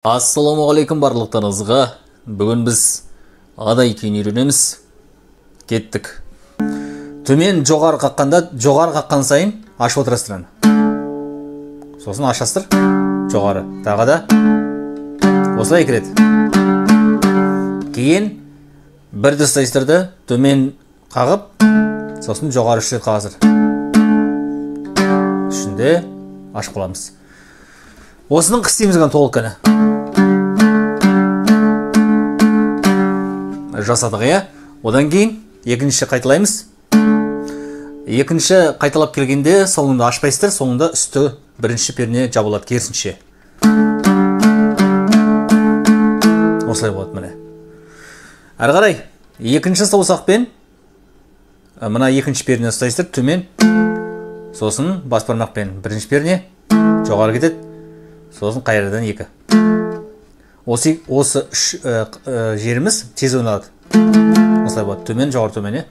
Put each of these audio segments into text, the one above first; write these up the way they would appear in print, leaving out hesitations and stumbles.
Ассалаумағалейкум барлықтарыңызға. Бүгін біз адай күйін үйренеміз. Кеттік. Төмен жоғары қаққанда, жоғары қаққан сайын ашып отырасыздар. Сосын ашасыздар, жоғары. Тағы да осылай екі рет. Кейін бірді ұстайсыздар да төмен қағып, сосын жоғары үш рет қағасыздар. Үшінде ашып қаламыз. Осының қыс дейміз толық қана. Жасадық, иә? Одан кейін екінші қайталаймыз. Екінші қайталап келгенде соңында ашпайсыздар, соңында үсті бірінші перне жабылады керісінше. Осылай болады міне. Әрі қарай екінші саусақпен мына екінші перне ұстайсыздар, төмен. Сосын бас бармақпен бірінші перне жоғары кетеді. Сосын қайрадан екі. Осы үш жеріміз тез ойналады. Осылай болады. Төмен, жоғары, төмен.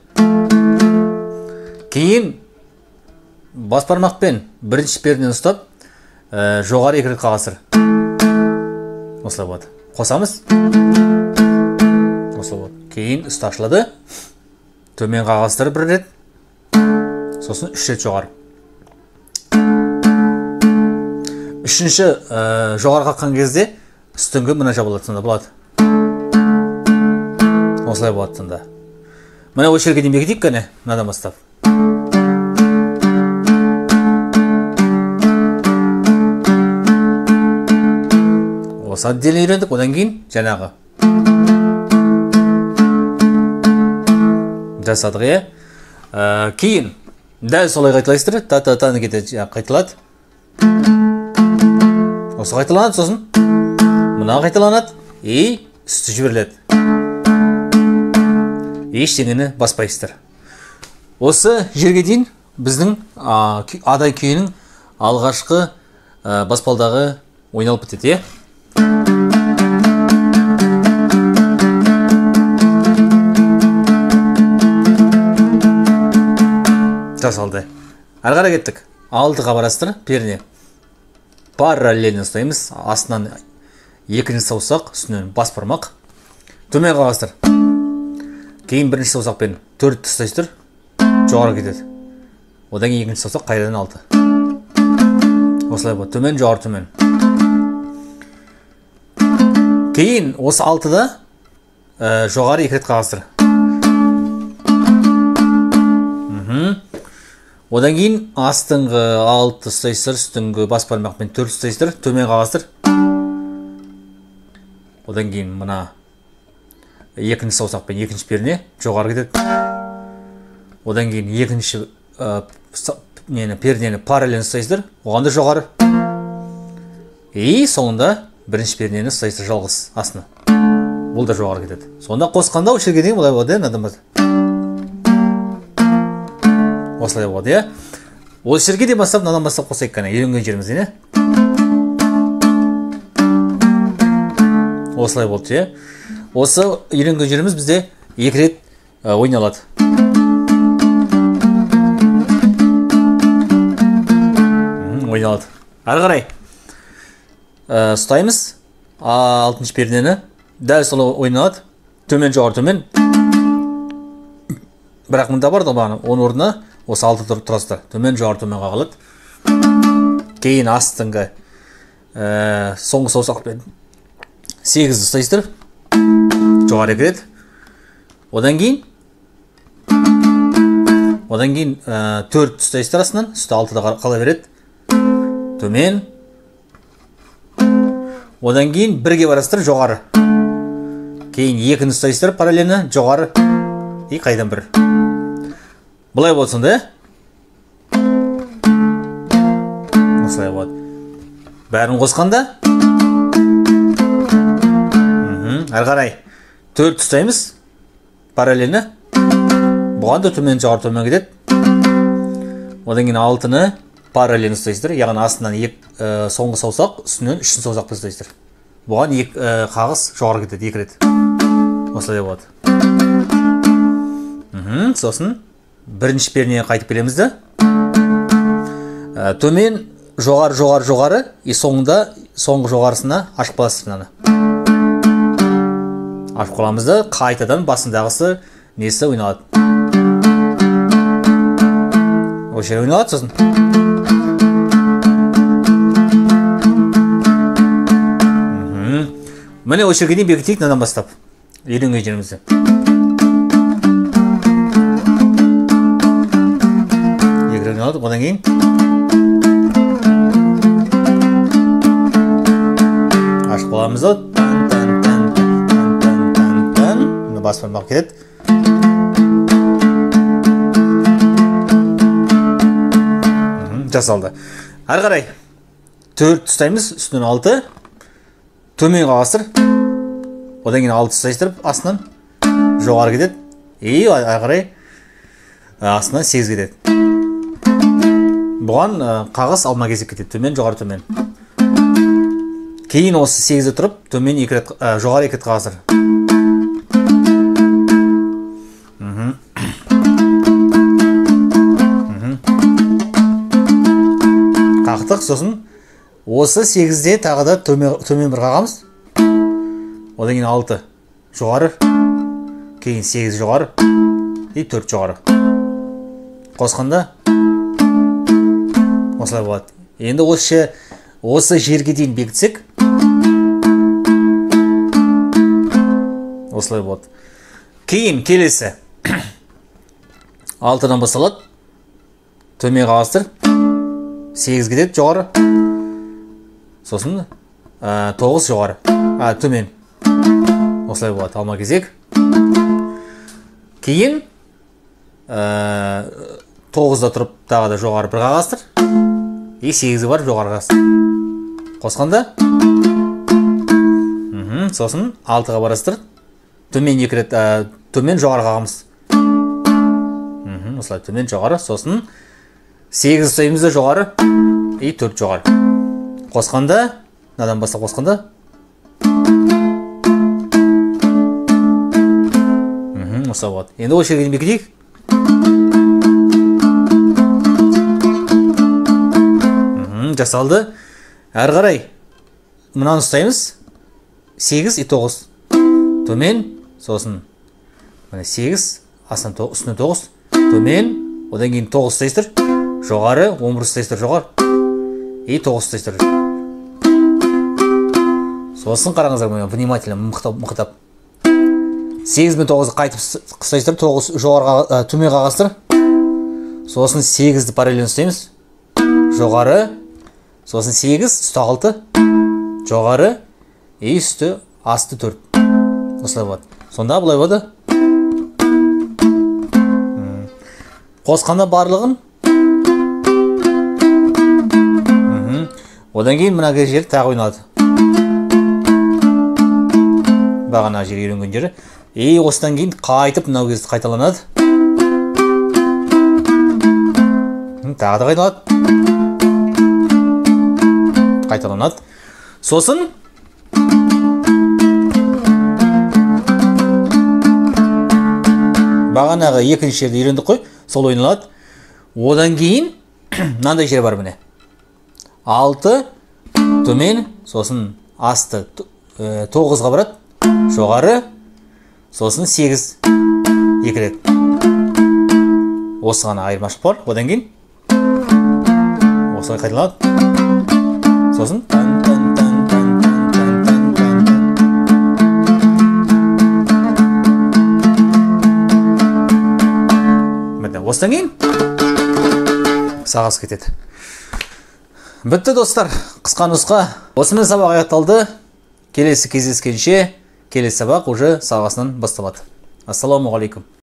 Кейін бас бармақпен бірінші пернені ұстап, жоғары екі рет қағасыздар. Осылай болады. Қосамыз. Осылай болады. Кейін үсті ашылады. Төмен қағасыздар бір рет. Сосын үш рет жоғары. Үшінші жоғары қаққан кезде үстіңгі мына жабылады, сонда болады. Осылай болады сонда. Мына осы жерге дейін бекітейік кәне, мынадан бастап. Осы отдельно үйрендік, одан кейін жаңағы. Жасадық, иә? Кейін дәл солай қайталайсыздар, та-та-таны кетеді, қайталады. Осы қайталанады, сосын мына қайталанады, и үсті жіберіледі. Ештеңені баспайсыздар. Осы жерге дейін біздің адай күйінің алғашқы баспалдағы ойналып бітеді, иә? Жасалды. Әрі қарай кеттік. Алтыға барасыздар, перне. Параллельно ұстаймыз. Астынан екінші саусақ, үстінен бас бармақ. Төмен қағасыздар. Кейін бірінші саусақпен төртті ұстайсыздар, жоғары кетеді. Одан кейін екінші саусақ қайрадан алты. Осылай болады. Төмен, жоғары, төмен. Кейін осы алтыда жоғары екі рет қағасыздар. Одан кейін астыңғы алты ұстайсыздар, үстіңгі бас бармақпен төрт ұстайсыздар, төмен қағасыздар. Одан кейін мына екінші саусақпен екінші перне жоғары кетеді. Одан кейін екінші пернені параллельно ұстайсыздар, оған да жоғары. И соңында бірінші пернені ұстайсыздар жалғыз астына. Бұл да жоғары кетеді. Сонда қосқанда осы жерге дейін бұлай болады, мынадан бастап. Осылай болады, иә? Осы жерге дейін бастап, мынадан бастап қосайық қана, үйренген жерімізден, иә? Осылай болды, иә? Осы үйренген жеріміз бізде екі рет ойналады. Ойналады. Әрі қарай ұстаймыз алтыншы пернені. Дәл солай ойналады. Төмен, жоғары, төмен. Бірақ мында бар да бағана, оның орнына осы алты тұрасыздар. Төмен, жоғары, төмен қағылады. Кейін астыңғы соңғы саусақпен сегізді ұстайсыздар. Жоғары екі рет. Одан кейін төрт ұстайсыздар астынан, үсті алтыда қала береді. Төмен. Одан кейін бірге барасыздар, жоғары. Кейін екіні ұстайсыздар параллельно, жоғары. И қайдан бір. Бұлай болады сонда, иә? Осылай болады. Бәрін қосқанда әрі қарай төрт ұстаймыз параллельно. Бұған да төмен, жоғары, төмен кетеді. Одан кейін алтыны параллельно ұстайсыздар, яғни астынан соңғы саусақ, үстінен үшінші саусақпен ұстайсыздар. Бұған қағыс жоғары кетеді екі рет. Осылай болады. Сосын бірінші пернеге қайтып келеміз де. Төмен, жоғары, жоғары, жоғары, и соңында соңғы жоғарысына ашып қаласыздар мынаны. Ашып қаламыз да, қайтадан басындағысы несі ойналады. Осы жер ойналады сосын. Міне осы жерге дейін бекітейік мынадан бастап. Үйренген жерімізді. Екі рет ойналады, одан кейін ашып қаламыз да, тан тан тан тан тан тан тан. Мына бас бармақ келеді. Жасалды. Әрі қарай 4 ұстаймыз, үстінен 6, төмен қағастыр. Одан кейін 6 ұстайсыздар, астынан жоғары кетеді. И әрі қарай астынан 8 кетеді. Бұған қағыс алма кезек кетеді. Төмен, жоғары, төмен. Кейін осы 8-де тұрып, төмен 2 рет, жоғары 2 рет қағыстыр. Қақтық, сосын осы 8-де тағы да төмен бір қағамыз. Одан кейін 6 жоғары, кейін 8 жоғары, и 4 жоғары. Қосқанда осылай болады. Енді осы жерге дейін бекітсек, осылай болады. Кейін келесі 6-дан басталады. Төмен қағастыр. 8 кетеді жоғары. Сосын 9 жоғары. Төмен. Осылай болады. Алма кезек. Кейін 9-да тұрып тағы да жоғары бір қағастыр. И 8-ге барып жоғары қағастыр. Қосқанда сосын 6-ға барасыздар. Төмен 2 рет, төмен жоғары қағамыз. Осылай төмен жоғары, сосын 8 ұстаймыз да жоғары, и 4 жоғары. Қосқанда, мынадан бастап қосқанда осылай болады. Енді осы жерге дейін бекітейік. Жасалды. Әрі қарай мынаны ұстаймыз. 8 и 9. Төмен, сосын міне 8, астынан үстіне 9, төмен, одан кейін 9 ұстайсыздар, жоғары, 11 ұстайсыздар, жоғары, и 9 ұстайсыздар. Сосын қараңыздар, міне внимательно, мықтап. 8 мен 9-ды қайтып ұстайсыздар, 9 жоғары, төмен қағасыздар. Сосын 8-ді параллельно ұстаймыз, жоғары, сосын 8, үсті 6, жоғары, и үсті асты 4. Осылай болады. Сонда былай болады. Қосқанда барлығын. Одан кейін мына жер тағы ойналады. Бағана жер үйренген жері. И осыдан кейін қайтып мынау кезде қайталанады. Тағы да қайталанады. Қайталанады. Сосын бағанағы екінші жерді үйрендік қой, сол ойналады. Одан кейін мынандай жер бар міне. 6 төмен, сосын асты 9-ға барады, жоғары, сосын 8 екі рет. Осы ғана айырмашылық бар. Одан кейін осылай қайталанады. Сосын тан тан тан тан тан тан тан тан. Міне осыдан кейін сағасы кетеді. Бітті, достар, қысқа нұсқа. Осымен сабақ аяқталды. Келесі кездескенше, келесі сабақ уже сағасынан басталады. Ассалаумағалейкум.